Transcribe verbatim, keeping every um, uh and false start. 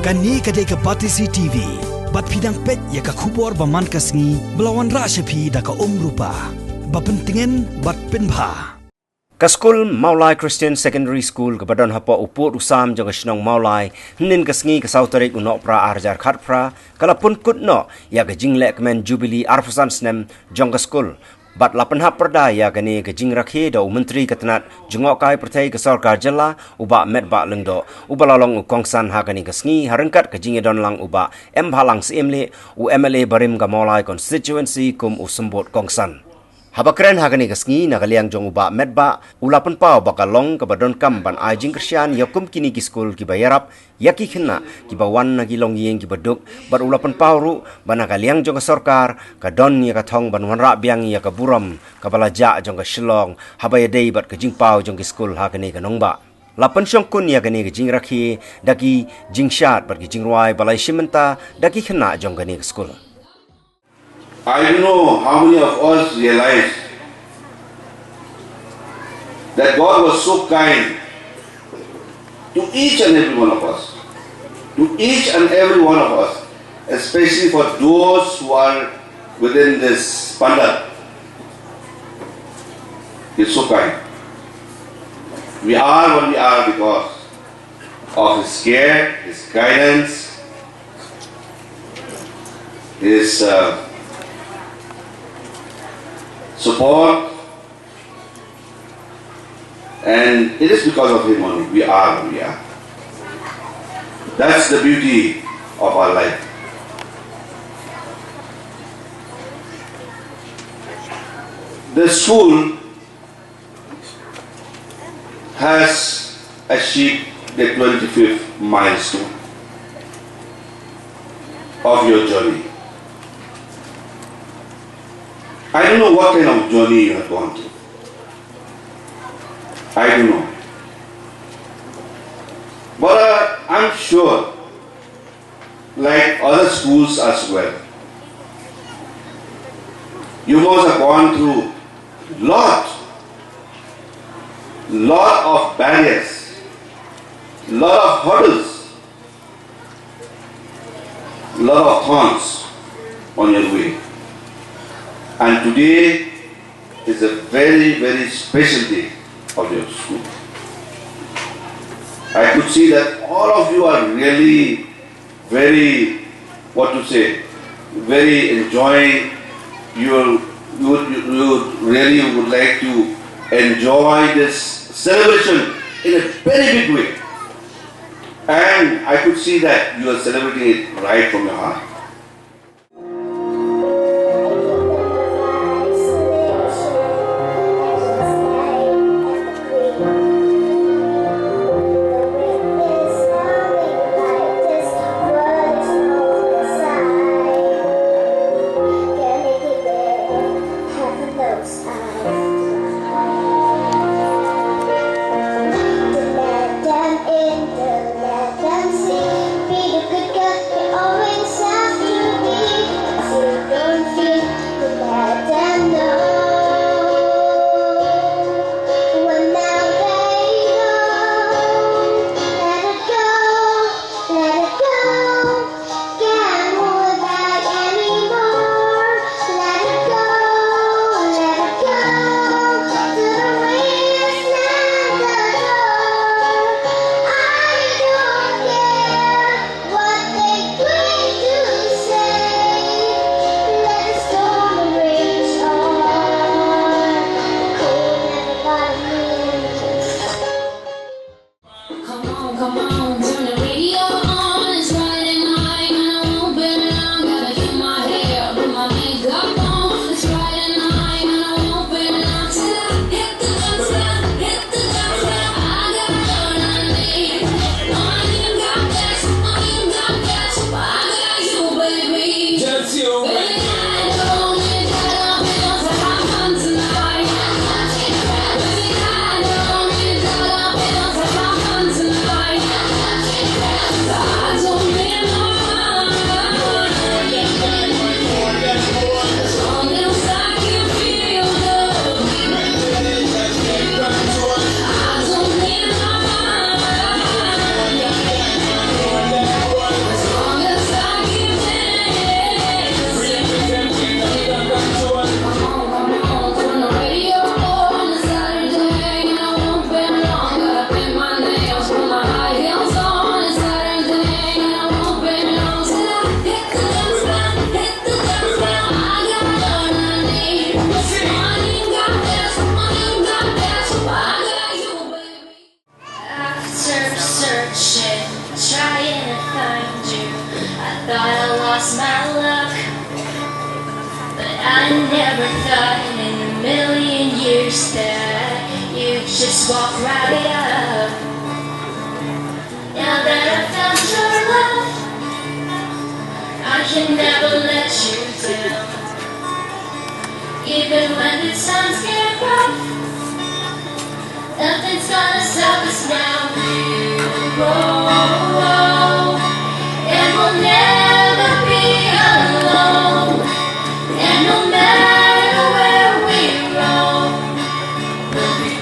Kane ka dei ka Batesi T V. Bad phi dang peit ïa ka khubor ba man ka sngi, ba la wanrah sha phi da ka Umrupa. Ba pyntngen bad pynbha. Ka skul Mawlai Christian Secondary School kaba don hapoh u pud u sam jong ka shnong Mawlai, hynnin ka sngi ka saw tarik u Nohprah ar hajar khatphra, ka la pynkut noh ïa ka jingleh kmen Jubilee arphew san snem jong ka skul. Bad la pynhap pyrda ïa kane ka jingrakhe da u Myntri ka tnat jngohkai pyrthei ka Sorkar Jylla, u Bah Metbah Lyngdoh, uba la long u kongsan ha kane ka sngi, ha ryngkat ka jingïadon lang u Bah M Bhalang Syiemlieh, u M L A barim ka Mawlai Constituency kum u symbud kongsan. Haba kren ha kane ka sngi na ka liang jong u Bah Metbah, u la pynpaw ba ka long kaba donkam ban ai jingkyrshan ïa kum kine ki skul kiba ïarap ïa ki khynnah kiba wan na ki longïing kiba duk, bad u la pynpaw ruh ba na ka liang jong ka sorkar ka don ïa ka thong ban wanrah biang ïa ka burom kaba la jah jong ka Shillong, haba ïadei bad ka jingpaw jong ki skul ha kane ka nongbah. La pynshongkun ïa kane ka jingrakhe da ki jingshad bad ki jingrwai ba la ïashim bynta da ki khynnah jong kane ka skul. I don't know how many of us realize that God was so kind to each and every one of us, to each and every one of us, especially for those who are within this pandal. He's so kind. We are what we are because of His care, His guidance, His uh, support, and it is because of Him only we are who we are. That's the beauty of our life. The school has achieved the twenty-fifth milestone of your journey. I don't know what kind of journey you have gone through. I don't know. But uh, I'm sure, like other schools as well, you must have gone through lot, lot of barriers, lot of hurdles, lot of thorns on your way. And today is a very, very special day of your school. I could see that all of you are really very, what to say, very enjoying. You, you, you really would like to enjoy this celebration in a very big way. And I could see that you are celebrating it right from your heart. Thought I lost my luck, but I never thought in a million years that you just walk right up. Now that I found your love, I can never let you down. Even when the times get rough, nothing's gonna stop us now. We will grow, and we'll never be alone. And no matter where we roam, we'll be